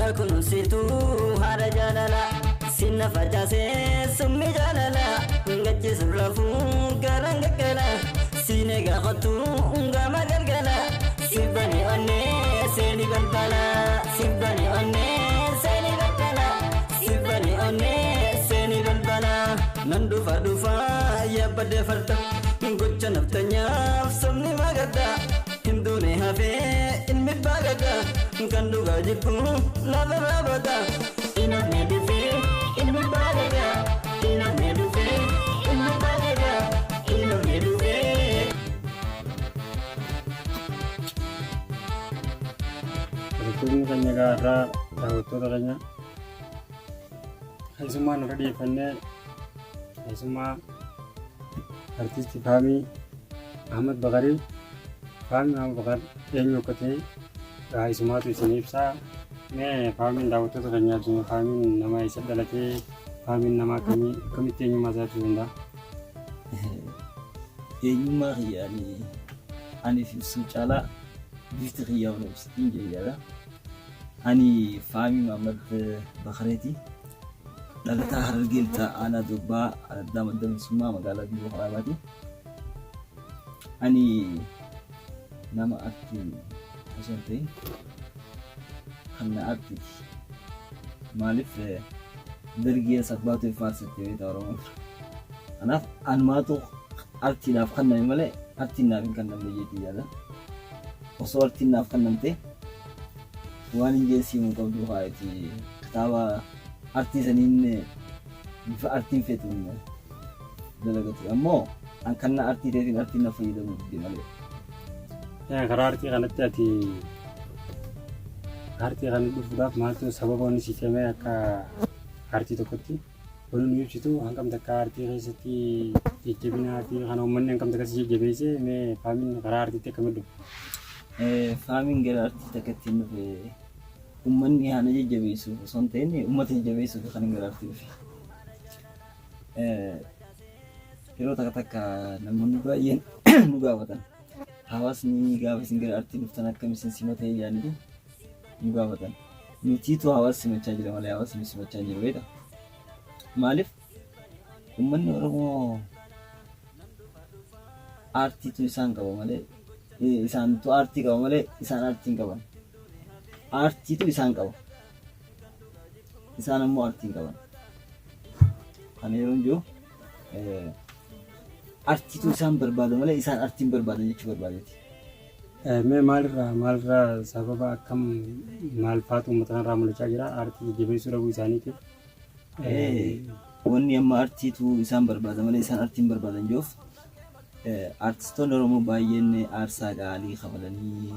Na kunuunsitu haadha jaalala sinna facaasee summi jaalala gachisu rafuu garaan gaggala siine gaafatu gama galgala sibbani onnee seeni balbala sibbani onnee seeni balbala sibbani onnee seeni balbala nan dhufa dhufa yaabbadee farda gocha naftanyaaf sabni magadda hinduune hafee ilmi baagada kan dhugaa jibbu lafa raabata inafne dhufee ilmi baagada inafne dhufee ilmi baagada inafne dhufee. Hordoftoonni keenya egaa irraa daawwattoota keenya keessummaa nurra dhiyeeffannee keessummaa artisti Faamii Ahmad Bakarii. Faamii Ahmad Bakar eenyu akka ta'e isumaatu isin ibsaa. Mee Faamiin daawwattoota keenyaa ibsine, Faamiin nama eessa dhalatee, Faamiin nama akkamii, akkamitti eenyummaa isaa ibsuu danda'a? Eenyummaa kiyya ani aniif ibsuu caalaa bifti kiyyaa na ibsitiin jechaadha. Ani Faamii Mahammad Bakareeti. Dhalataa Harargee Lixaa Aanaa Dobbaa Araddaa Madda Bilisummaa magaalaa Biiroo Haraabaati. Ani nama artii osoo hin ta'in kan na artiiti. Maaliif dargii sabbaatu hin faarsatte beektaa Oromoon. Kanaaf anumaatu artiidhaaf kenname malee artiin naaf hin kennamne jeetii yaada. Osoo artiin naaf kennamte waan hin jeessii hin qabdu kaa'eeti kitaaba artii saniin bifa artiin feetuun dalagatu. Ammoo an kan na artii ta'eetiin artiin na fayyadamuu dide malee. Karaa artii kanatti ati artii kana dhufuudhaaf maaltu sababa inni si cimee akka artii tokkotti wanni nu ibsitu hangam takka artii keessatti jajjabina artii kana uummanni hangam takka si jajjabeesse, mee Faamiin karaa artiitti akkamitti dhufe? Faamiin gara artii takka ittiin dhufe uummanni haana jajjabeessuuf osoo hin ta'in uummata jajjabeessuuf kan gara artii dhufe. Yeroo takka takka namoonni baay'een nu gaafatan. Hawaasni gaafa isin gara artii dhuftan akkam isin simatee jedhaniitu nu gaafatan. Nutiitu hawaasa simachaa jira malee hawaasni nu simachaa hin jiru beektaa? Maaliif uummanni Oromoo aartiitu isaan qaba malee isaantu aartii qaba malee isaan aartii hin qaban. Aartiitu isaan qaba. Isaan ammoo aartii hin qaban. Kana yeroo jiru aartiitu isaan barbaada malee isaan aartii hin barbaadan jechuu barbaadeeti. Mee maalirraa sababa akkam maal faatu uummata kanarraa mul'achaa jira aartii jajjabeessuu dhabuu isaaniitiif? Wanni amma aartiitu isaan barbaada malee isaan aartii hin barbaadan jiruuf aartistoonni Oromoo baay'een aarsaa qaalii kafalanii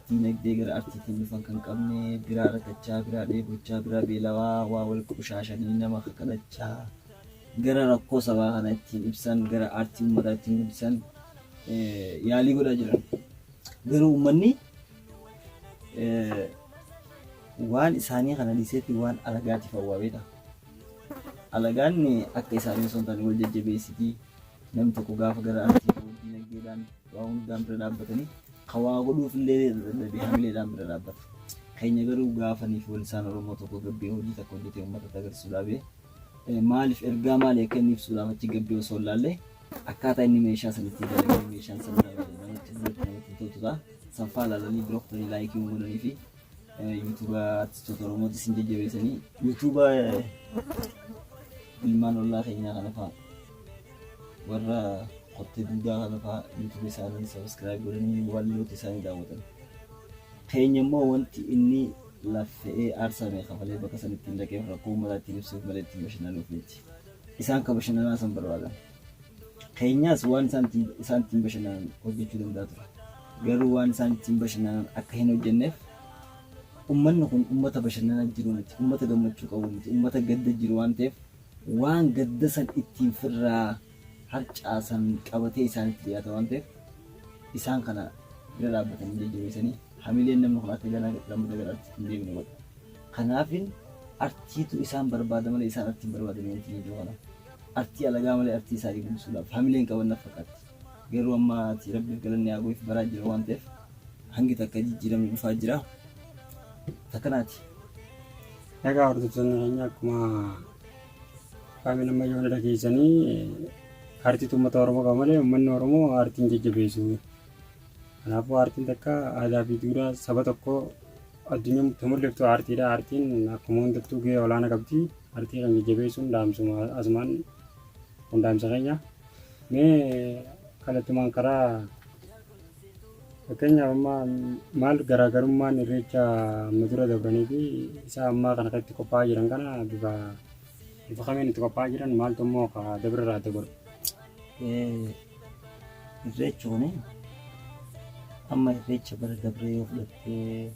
diinagdee gara aartiitiin dhufan kan qabne biraa rakkachaa, biraa dheebochaa, biraa beelawaa, waa wal qushaashanii nama kakadhachaa gara rakkoo sabaa kana ittiin ibsan, gara aartii uummataa ittiin guddisan yaalii godhaa jiran. Garuu uummanni waan isaanii kana dhiiseetti waan alagaatiif hawwaa beektaa. Alagaan akka isaanii osoo hin taane wal jajjabeessitii namni tokko gaafa gara aartii diinagdeedhaan waa hundaan bira dhaabbatanii kan waa godhuuf illee dadhabee hamileedhaan bira dhaabbata. Keenya garuu gaafaniif wal isaan Oromoo tokko gabbee hojii takka hojjetee uummata agarsiisuu dhaabee maaliif ergaa maalii akka inni ibsuudhaaf achi gabbee osoo hin laalle akkaataa inni meeshaa san ittiin dalagee meeshaan san namatti duratti namatti toltu ta'a. Sanfaa ilaalanii bira kutanii like godhanii fi YouTube artistoota Oromootis hin jajjabeessanii YouTube ilmaan ollaa keenyaa kana fa'a warra qottee duudaa kana fa'a YouTube isaanii subscribe godhanii walloota isaanii daawwatan. Keenya immoo wanti inni laffe'ee aarsaa meeqa kafalee bakka san ittiin dhaqeef rakkoo uummataa ittiin ibsuuf malee ittiin bashannanuuf miti. Isaan ka bashannanaa san barbaadan. Keenyaas waan isaan ittiin bashannanan hojjechuu danda'a ture. Garuu waan isaan ittiin bashannanan akka hin hojjenneef uummanni kun uummata bashannanaa jiru miti, uummata gammachuu qabu miti, uummata gadda jiru waan ta'eef waan gadda san ittiin firraa harcaasan qabatee isaanitti dhiyaata waan ta'eef isaan kana bira dhaabbatanii jajjabeessanii hamileen namni kun akka gara lammata gara artiitti hin deemne godha. Kanaafin artiitu isaan barbaada malee isaan artii hin barbaadan wanti jiru kana. Artii alagaa malee artii isaanii guddisuudhaaf hamileen qaban na fakkaatti. Garuu amma ati rabbiif galanni haa ga'uuf baraa jira waan ta'eef hangi takka jijjiiramni dhufaa jira. Takkanaati. Egaa hordoftoonni keenya, akkuma qaamni amma yoo dhageessanii, aartiitu uummata Oromoo qaba malee uummanni Oromoo aartiin jajjabeessu. Kanaafuu aartiin takka aadaa fi duudhaa saba tokkoo addunyaa mul'iftu aartiidha. Aartiin akkuma hundattuu gahee olaanaa qabdi. Aartii kan jajjabeessuun dhaamsuma asumaan kun dhaamsa keenya. Mee kallattumaan karaa fakkeenyaaf amma maal garaagarummaan irreecha amma dura dabranii fi isa ammaa kana kan itti qophaa'aa jiran kana bifa kamiin itti qophaa'aa jiran, maaltu immoo ka dabra irraa adda godha? Irreechi kuni amma irreecha bara dabree yoo fudhattee,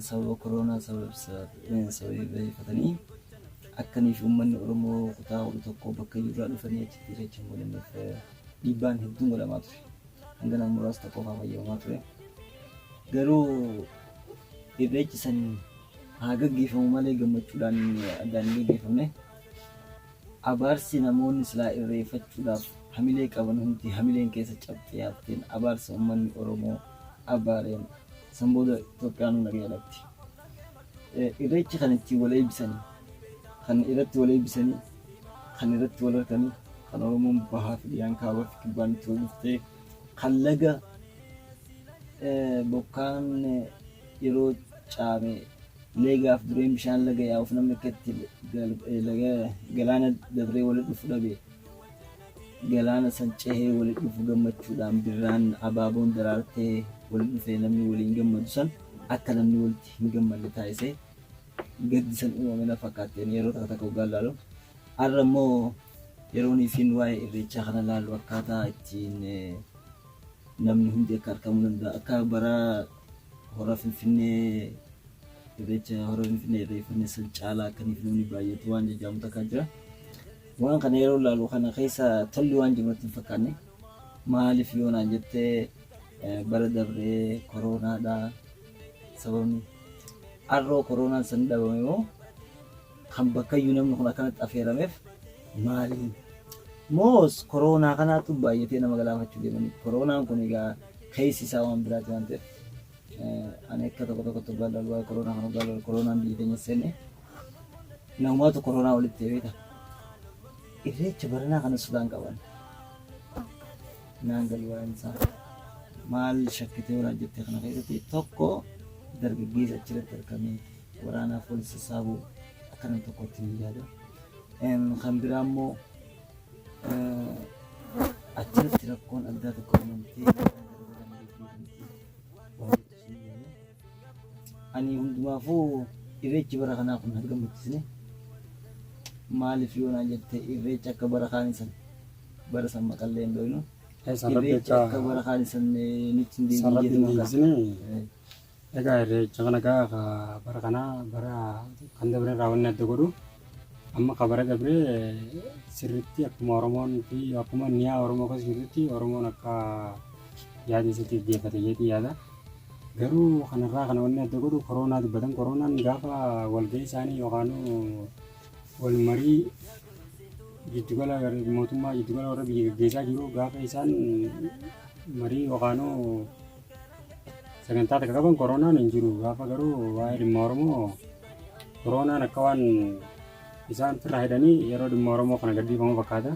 sababa koronaa sababeeffatanii akkaniif uummanni Oromoo kutaa 11 bakka jirraa dhufanii achitti irreecha hin godhanneef dhiibbaan hedduun godhamaa ture. Hanga nama muraasa tokko qofaa fayyadamaa ture. Garuu irreechi san haa gaggeeffamu malee gammachuudhaan addaan hin gaggeeffamne. Abaarsi namoonni silaa irreeffachuudhaaf hamilee qaban hundi hamileen keessa cabxee hafteen, abaarsa uummanni Oromoo abaareen san booda Itoophiyaan nagaya dhabdi. Irreechi kan ittiin wal eebbisanii, kan irratti wal eebbisanii, kan irratti wal harkanii, kan Oromoon bahaa fi dhiyaan, kaabaa fi kibbaan itti wal dhuftee, kan laga bokkaan yeroo caame leegaaf dureen bishaan laga yaa'uuf namni akka itti laga galaana dabree walitti dhufu dhabe, galaana san cehee walitti dhufu, gammachuudhaan birraan abaaboon daraartee walitti dhufee namni waliin gammadu san akka namni walitti hin gammanne taasisee gaddi san uumame na fakkaatteen yeroo takka takka hoggaan laalu. Har'a immoo yeroon ifiin waa'ee irreechaa kana laalu, akkaataa ittiin namni hundi akka argamuu danda'a, akka bara hora Finfinnee, irreecha hora Finfinnee irreeffanne san caalaa akkaniif namni baay'atu waan jajjaamu takkaa jira. Waan kana yeroo laalu kana keessa tolli waan jiru natti hin fakkaanne. Maaliif yoo naan jettee, bara dabree koroonaadha sababni. Arroo kooroonaan san dhabame moo kan bakkayyuu namni kun akkanatti affeerameef maali? Moos koroonaa kanaatu baay'atee nama galaafachuu deemanii? Koroonaan kun egaa keessi isaa waan biraati waan ta'eef, ani akka tokko tokkotti hoggaan laalu, waa'ee koroonaa kana hoggaan laalu, koroonaan biyya keenya seenne namumaatu koroonaa walitti beekta. Irreecha baranaa kana sodaan qaban. Naan galu waa'een isaa. Maal shakkitee yoo jettee, kana keessatti tokko dargaggeessa achirratti argamee waraanaaf walitti sassaabuu akka nama tokkotti ni yaada. Kan biraa immoo achirratti rakkoon addaa tokko uumamtee waan jettu sin yaada. Ani hundumaafuu irreechi bara kanaa kun hin gammachiisne. Maaliif yoo naan jette, irreecha akka bara kaanii san, bara san maqallee hin dhoynu. Irreecha akka bara kaanii san nutti hin deebiin Sarratti hin jedhu. deebisne. Egaa irreecha kana gaa bara kanaa bara kan dabre irraa wanni adda godhu, amma ka bara dabre sirritti akkuma Oromoon fi akkuma niyaa Oromoo keessa jirtutti Oromoon akka yaada isaatti gaggeeffate jeetii yaada. Garuu kanarraa kana wanni adda godhu koronaa dubbatan. Koronaan gaafa walgahii isaanii yookaan wal marii giddugala mootummaa, giddugala warra biyya gaggeessaa jiru, gaafa isaan marii yookaan sagantaa takka qaban koronaan hin jiru. Gaafa garuu waa'ee dhimma Oromoo koronaan akka waan isaan ofirraa hidhanii yeroo dhimma Oromoo kana gadhiifamu fakkaata.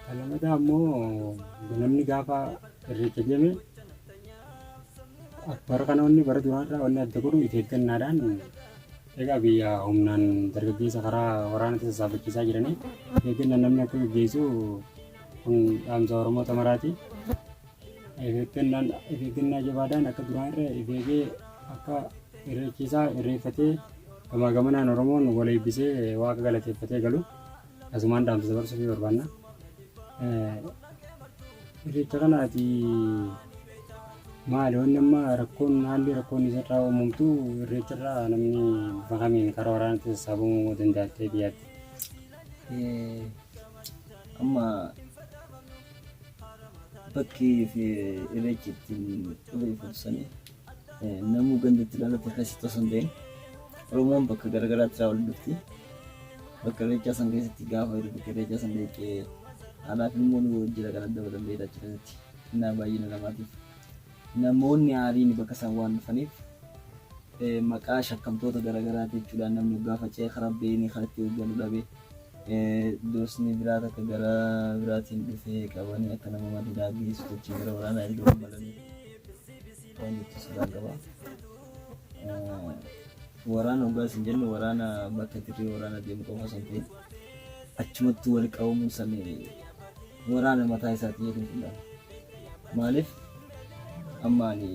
Kan lammataa ammoo namni gaafa irreecha deeme bara kana wanni bara duraarraa wanni adda godhu if eeggannaadhaan, egaa biyya humnaan dargaggeessa karaa waraanatti sassaabachiisaa jiranii, if eeggannaan namni akka gaggeessu kun dhaamsa Oromoota maraati. If eeggannaan, if eeggannaa jabaadhaan akka duraan irra if eegee akka irreechisaa irreeffatee gamaa gamanaan Oromoon wal eebbisee waaqa galateeffatee galu asumaan dhaamsa dabarsuu fi barbaanna. Irreecha kanaati maali wanni amma rakkoon, haalli rakkoon isarraa uumamtu, irreecharraa namni bifa kamiin karaa waraanaatti sassaabamuu danda'a biyyaatti? Amma bakki fi irreechi ittiin irreeffatu sanii namuu gandatti dhalate keessatti osoo hin ta'in Oromoon bakka garagaraatti irraa walitti dhufti. Bakka irreechaa san keessatti gaafa bakka irreechaa san deeqee haadhaa fi ilmoon jira kan adda badan beektaa achi keessatti innaa baay'ina namaatiif. Namoonni aariin bakka san waan dhufaniif maqaa shakkamtoota garaagaraati jechuudhaan namni hoggaa faca'ee karaa beenii karatti hogganuu dhabe dosni biraa takka gara biraatiin dhufee qabanii akka nama madiinaa geessu achiin gara waraanaa erga malanii waan jettu sodaan qaba. Waraana hoggaa isin jennu waraana bakka dirree waraana deemu qofa osoo hin ta'in achumatti wal qabamuun san waraana mataa isaati jedhu fudhama. Maaliif amma ani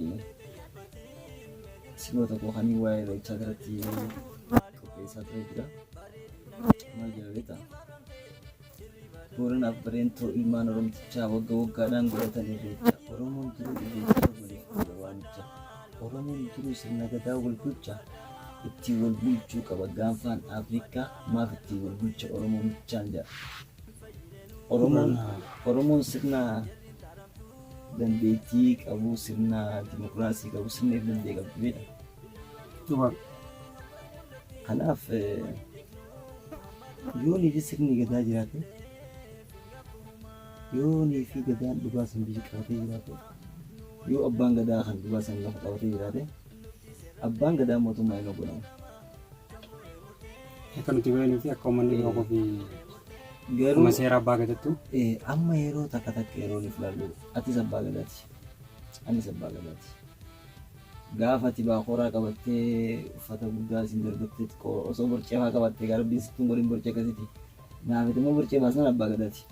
siloo tokko kan waa'ee irreechaa irratti qopheessaa ture jira. Maal jedha beektaa? Booranaaf Bareentoo ilmaan Oromtichaa wagga waggaadhaan godhatan irreecha. Oromoon duruu irreecha waliif godha waamicha. Oromoon duruu sirna gadaa wal bulcha. Ittiin wal bulchuu qaba gaanfaan Afrikaa maaf ittiin wal bulcha Oromoon bichaan jedha. Oromoon sirna dandeettii qabu, sirna dimokiraasii qabu, sirna if danda'e qabdi beektaa? Dhugaa. Kanaaf yoonii fi sirni gadaa jiraate, yoonii fi gadaan dhugaa san biyya qabatee jiraate, yoo abbaan gadaa kan dhugaa san lafa qabatee jiraate, abbaan gadaa mootummaa hin hogganamu. Akka nuti beeknuu fi akka uummanni beekuu fi Garuu akkuma seera abbaa gadattu. Amma yeroo takka takka yeroo nuuf ilaallu atis abbaa gadaati. Anis abbaa gadaati. Gaafa ati baakoraa qabattee uffata guddaa isin darbattee xiqqoo osoo borcee faa qabattee gara rabbiin sittuun godhin borcee akkasiiti. Naafiti immoo borcee baasnaan abbaa gadaati.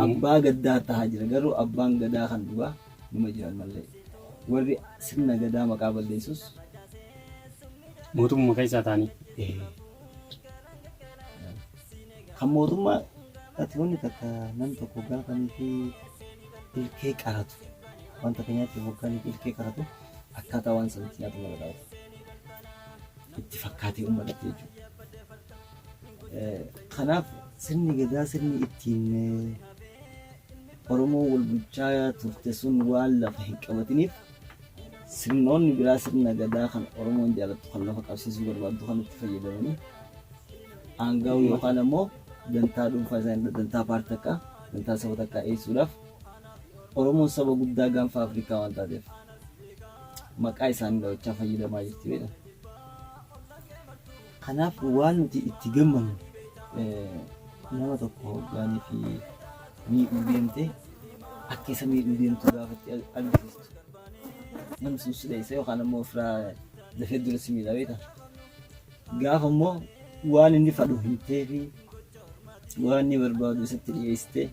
Abbaa gaddaa tahaa jira garuu abbaan gadaa kan dhugaa numa jiran malee. Warri sirna gadaa maqaa balleessus Mootummaa keessaa ta'anii. Kan mootummaa ati wanni takka nam tokko gaafanii fi ilkee qaratu wanta kan nyaatuuf hoggaanii fi ilkee qaratu akkaataa waan sanatti nyaatu mala dhaabatu. Itti fakkaatee uummatatti jechuudha. Kanaaf sirni gadaa sirni ittiin Oromoo wal bulchaa turte sun waan lafa hin qabatiniif sirnoonni biraa sirna gadaa kan Oromoon jaalattu kan lafa qabsiisuu barbaaddu kan itti fayyadamanii aangaa'uu yookaan ammoo dantaa dhuunfaa isaanii dantaa paartii takkaa dantaa saba takkaa eegsuudhaaf Oromoon saba guddaa gaanfa Afrikaa waan taateef maqaa isaanii dhawachaa fayyadamaa jirti beektaa. Kanaaf waan nuti itti gammannu nama tokko hoggaanii fi miidhuu deemte akka isa miidhuu deemtu gaafa itti argisiistu namni sun si dheessa yookaan ammoo ofirraa dafee dura si miidha beektaa. Gaafa immoo waan inni fadhu himtee fi waan inni barbaadu isatti dhiyeessitee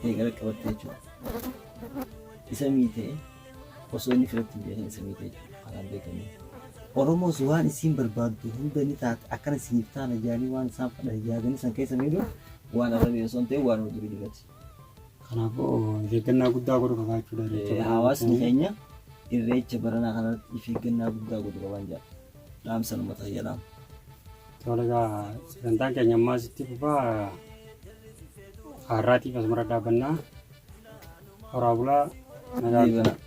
ta'e gara qabatte jechuudha. Isa miitee osoo inni firatti hin beekin isa miitee jechuudha. Kanaan beekamee. Oromoos waan isiin barbaaddu hunda ni taate akkana isiniif taana jedhanii waan isaan fadhan yaadanii san keessa miidhuun waan arrabee osoo hin ta'in waan duri jirati. Kanaafuu of eeggannaa guddaa godhuu qaba jechuudha. Irreecha baranaa Hawaasni keenya irreecha baranaa kanarratti of eeggannaa guddaa godhuu qaban jedha. Dhaamsa uummata kiyya dhaama. Tole egaa sagantaan keenya ammaa sitti fufaa har'aatiif asuma dhaabbannaa. Horaa bulaa nagaa. Deebanaa.